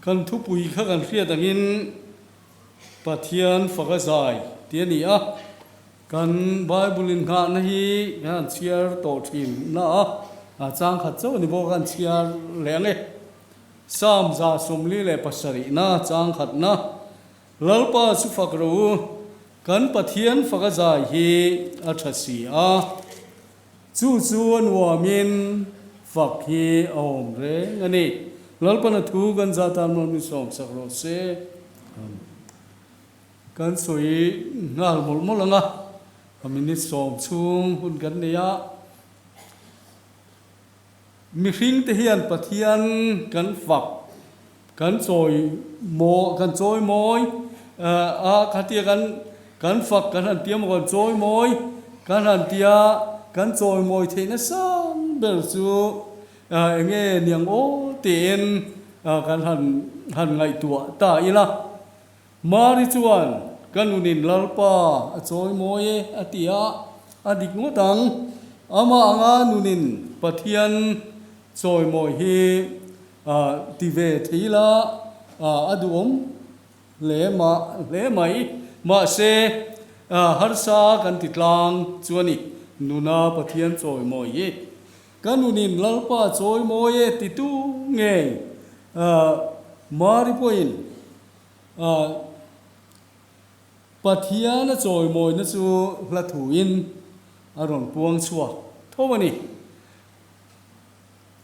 Kan thupui kha kan hriat angin Pathian fak a zai tih a ni a. Kan Bible innghahna hi kan han chhiar tawh thin na a, a chang khat chauh a ni bawk a, kan chhiar leh ang e. Psalm 47na chang khatna, Lalpa chu fak rawh u, kan Pathian fak a zai hi a tha si a. Chu chu a nuamin fak hi a awm reng a ni. Lalpan a thu kan za tan mawn min sawm sak rawh se. Kan sawi nghal mawlh mawlh ang a, a minute sawm chhung hun kan nei a. Mihring te hian Pathian kan fak, kan chawi maw, kan chawi mawi a, khatia kan kan fak kan han tia maw, kan chawi mawi kan han tia, kan chawi mawi theih nasa ber chu eng nge niang aw tiin kan han han ngaihtuah ta ila. Mari chuan, Ka nunin Lalpa a chawi mawi e, a ti a, a dik ngawt ang. Amah anga nunin Pathian chawimawi hi ti ve thei ila a duhawm hle hle mai. Mahse, harsa kan ti tlang chu a ni, nuna Pathian chawimawi hi. Ka nunin Lalpa chawimawi e titu ngei Mari pawhin A Pathian a chawimawina chu hla thuin a rawn puang chhuak tho a ni.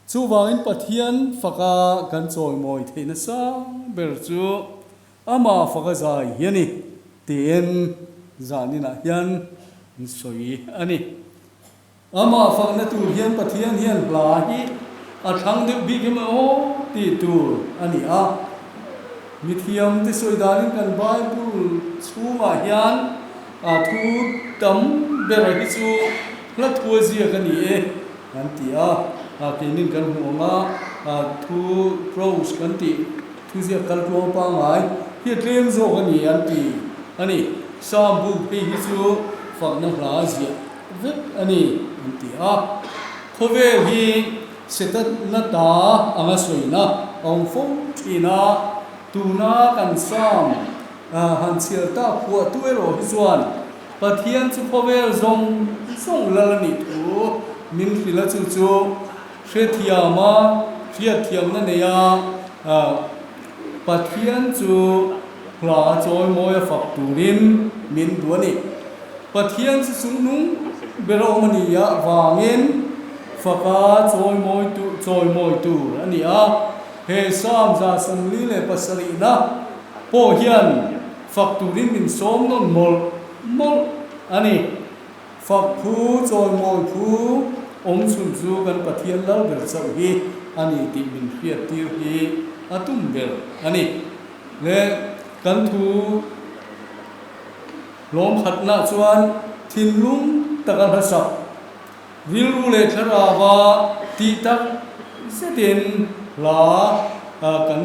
Chuvangin Pathian faka kan chawimawi theihna sang ber chu amah faka zai hi a ni tiin zaninah hian an sawi a ni. Amah fakna tur hian Pathian hian hla hi a thlang deuh bik em aw tih tur a ni a. Mithiamte sawi danin kan Bible chhungah hian a thu tam bera hi chu hla thu a ziak a ni e an ti a. Keinin kan hmuh ang a, thu prose kan tih thuziak kal tluang pangngai hi a tlem zawk a ni an ti a ni. Psalm bu phei hi chu fakna hla a ziah. Vek a ni an ti a. Khawvel hi Setana ta anga sawina a awm fo thin a, tuna kan Psalm han chhiar tak phuahtu erawh hi chuan Pathian chu khawvel zawng zawng lal a nih thu min hrilh a, chu chu hrethiama hriatthiamna neia Pathian chu hla chawimawi a fak turin min duh a ni. Pathian chu chungnung ber a awm a ni a vangin faka chawimawi tu chawimawi tur a ni a. He Psalm 47na pawh hian fak turin min sawm nawn mawlh mawlh a ni. Fak phu chawimawi phu awm chhun chu kan Pathian lal ber chauh hi a ni tih min hriattir hi a tum ber a ni. Le kan thu. Hlawm khatna chuan thinlung taka hlasak, rilru leh thlarauva tih tak zetin hla kan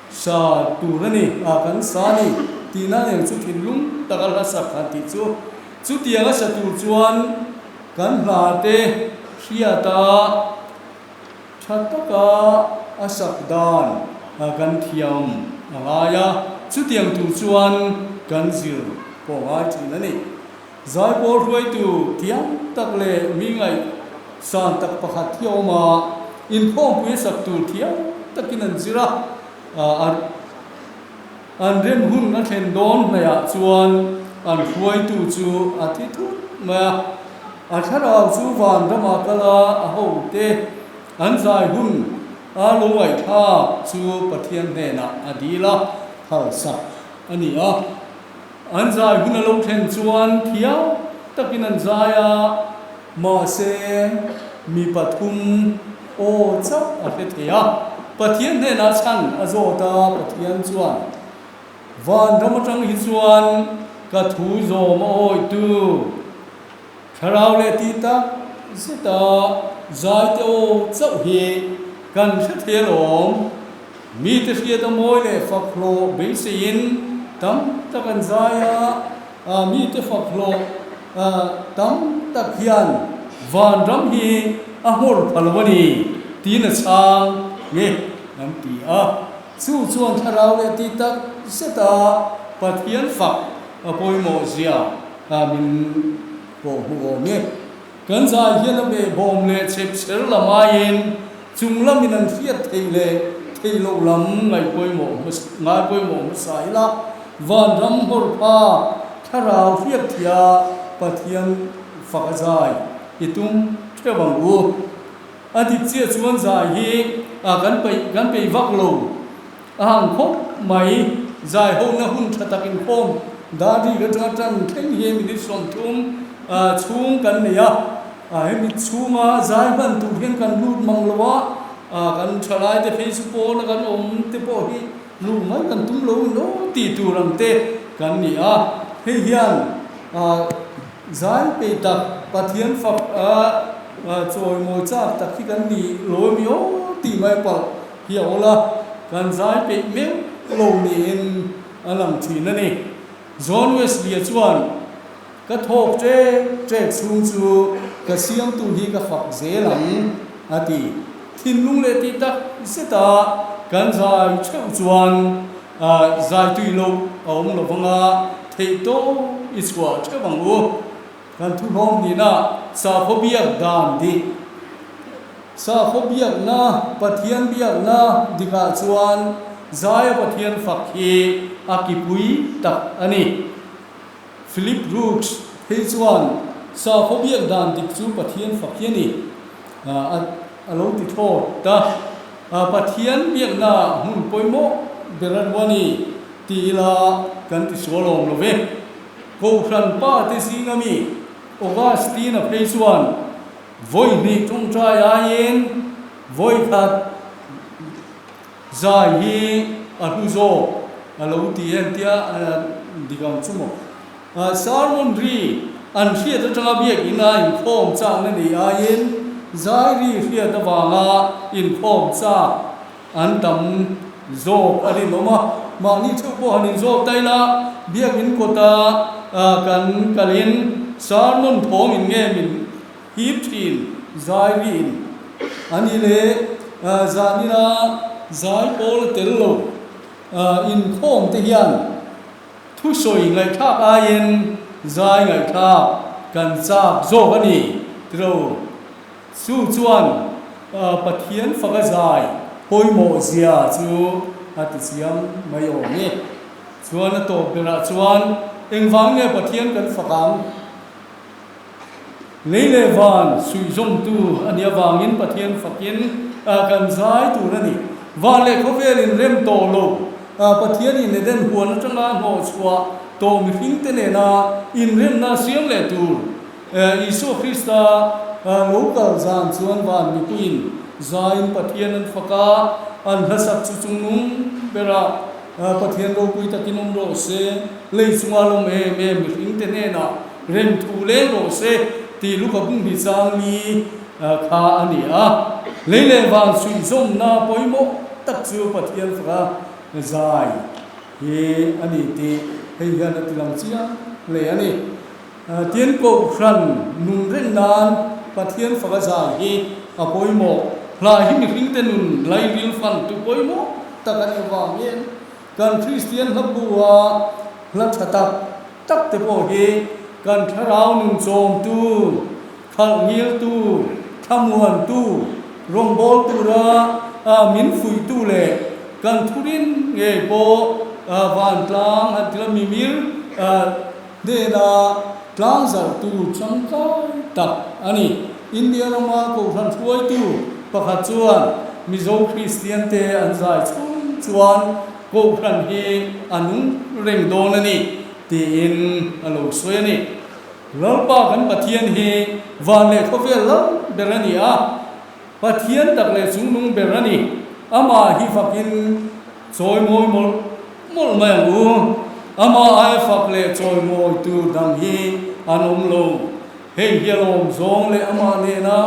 sa tur a ni, kan sa a ni tihna nen chu thinlung taka hlasak han tih chu. Chutianga sa tur chuan kan hla te hriata Tha taka a sak dan kan thiam a ngai a, chutiang tur chuan kan zir pawh ngai thin a ni. Zaipawl hruaitu thiam tak leh mi ngaihsan tak pakhat hi a awm a, inkhawmpui a sak tur thiam takin an zir a, an rem hun a thlen dawn hnaihah chuan an hruaitu chu a thi thut mai a. A thlarau chu van ramah kal a, a hote an zai hun a lo ngaihthlak chu Pathian hnenah a dil a, phalsak a ni a. An zai hun a lo thlen chuan thiam takin an zai a, mahse mi pathum aw chauh a hre thei a. Pathian hnenah chhan a zawt a, Pathian chuan, Van ram atang hi chuan ka thu zawm a awitu. Thlarau leh tih tak zeta zaite aw chauh hi kan hre thei alawm. Mite hriat a mawi leh fak hlawh beiseiin tam tak an zai a, mite fak hlawh tam tak hian vanram hi a hmawr pha lo a ni tiin a chhang nge an ti a. Chu chuan thlarau leh tih tak zeta Pathian fak a pawimawh zia min pawh hmuh awm e. Kan zai hian a behbawm leh chhep chher lam aiin chung lamin an hriat theih leh theih loh lam ngaihpawimawh ngaipawimawh hmasa ila, vanram hawrpha thlarau hriat thia Pathian fak a zai i tum theuh ang u. A dik chiah chuan zai hi kan peih kan peih vak lo. A hang khawp mai. Zai hona hun tha tak inkhawm dar rik atanga tan thleng hi minute 30 chhung kan nei a. Hemi chhunga zai hman tur hian kan lut mang lo a, kan thalai te phei chu pawna kan awm te pawh hi luh mai kan tum lo in aw tih tur ang te kan ni a. Hei hian Zai peih tak, Pathian fak a chawimawi chak tak hi kan ni lo emi aw tih mai palh hi a awl a, kan zai peih meuh lo niin a lang thin a ni. John Wesley-a chuan, Ka thawk ṭek ṭek chhung chu ka siamtu hi ka fak zel ang, a ti. Thinlung leh tih tak zeta kan zai ṭheuh chuan Zai tui loh a awm lo vang a, theih tawp i chhuah theuh ang u. Kan thuhlawm nihna sakhaw biak dan dik, sakhaw biakna, Pathian biakna dikah chuan Zaia Pathian fak hi a kipui tak a ni. Philip Brooks phei chuan sakhaw biak dan dik chu Pathian fak hi a ni a lo ti thlawt ta. Pathian biakna hmun pawimawh ber a ru a ni ti ila kan ti sual awm lo ve. Kohhran pa te zinga mi Augustine-a phei chuan vawi hnih tawngtai aiin vawi khat zai hi a hlu zawk a lo ti em tia dik ang chu maw. Sermon ri an hriat atanga biakinn a inkhawm chakna nei aiin zai ri hriat avanga inkhawm chak an tam zawk a rinawm a. Mahni theuh pawh han inzawk ta ila, biakinn kawta kan kalin sermon thawm in nge min hip thin zai riin a ni leh zanina zai pawl a tel lo inkhawm te hian Thusawi ngaihthlak aiin zai ngaihthlak kan chak zawk a ni tilo. Chu chuan Pathian faka zai pawimawh zia chu a ti chiang mai awm e. Chuan a tawp berah chuan engvang nge Pathian kan fak ang? Lei leh van suihzawmtu a nih avangin Pathian fakin kan zai tur a ni. Van leh khawvel inrem tawh lo, Pathianin Eden huan atanga hnawhchhuah tawh mihringte nena inremna siam leh tur Isua Krista lo kal zan chuan van mipuiin zaiin Pathian an fak a, an hlasak chu chungnung berah Pathian ropui takin awm rawh se, lei chunga lawm em em mihringte hnenah Rem thu leng rawh se tih Luka bung hi chang mi kha a ni a. Lei leh van suihzawmna pawimawh tak chu Pathian faka zai hi a ni tih hei hian a tilang chiang hle a ni. Tin, Kohhran nun reng nan Pathian faka zai hi a pawimawh. Hla hi mihringte nun lairil fantu pawimawh tak a nih avangin kan Kristian hla bu-a hla tha tak tak te pawh hi kan thlarau nun chawmtu, khalh ngiltu, thlamuantu, rawngbâwl tura min fuihtu leh kan thurin ngei pawh vantlang han tila mimir hnena tlangzarhtu tangkai tak a ni. India rama Kohhran hruaitu pakhat chuan Mizo Kristiante an zai chhung chuan Kohhran hi a nung reng dawn a ni tiin a lo sawi a ni. Lalpa kan Pathian hi van leh khawvel lal ber a ni a, Pathian tak leh chungnung ber a ni. Amah hi fakin chawimawi mawlh mawlh mai ang u. Amah aia fak leh chawimawi tur dang hi an awm lo. Hei hi a lawm zawng leh amah nena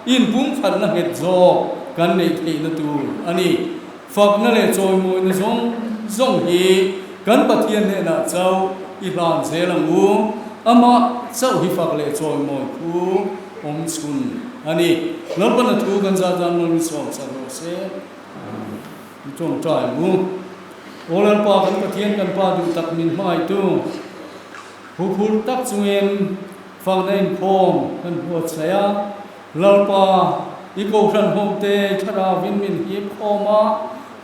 inpumkhatna nghet zawk kan neih theihna tur a ni. Fakna leh chawimawina zawng zawng hi kan Pathian hnenah chauh i hlan zel ang u. Amah chauh hi fak leh chawimawi thu awm chhun a ni. Lalpana thu kan zat zan lo ni chhuak chak rawh se. Amen. I tawngtai ang u. Aw Lalpa kan Pathian kan Pa duh tak min hmangaihtu, huphurh tak chungin fakna inkhawm kan buatsaih a. Lalpa, i kohhran hote i thlarauin min hip khawm a,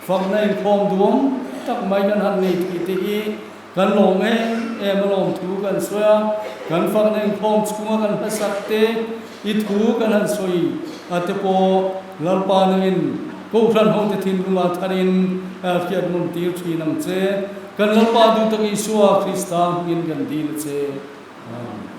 fakna inkhawm duam tak mai kan han nei thei te hi kan lawm em em a lawm thu kan sawi a, kan fakna inkhawm chhunga kan hmasak te i thu kan han sawi a te pawh Lalpa nangin kohhran hote thinlunga tharin hriat nawn tir thin ang che. Kan Lalpa duh tak Isua Krista hmingin kan dil a che. Amen.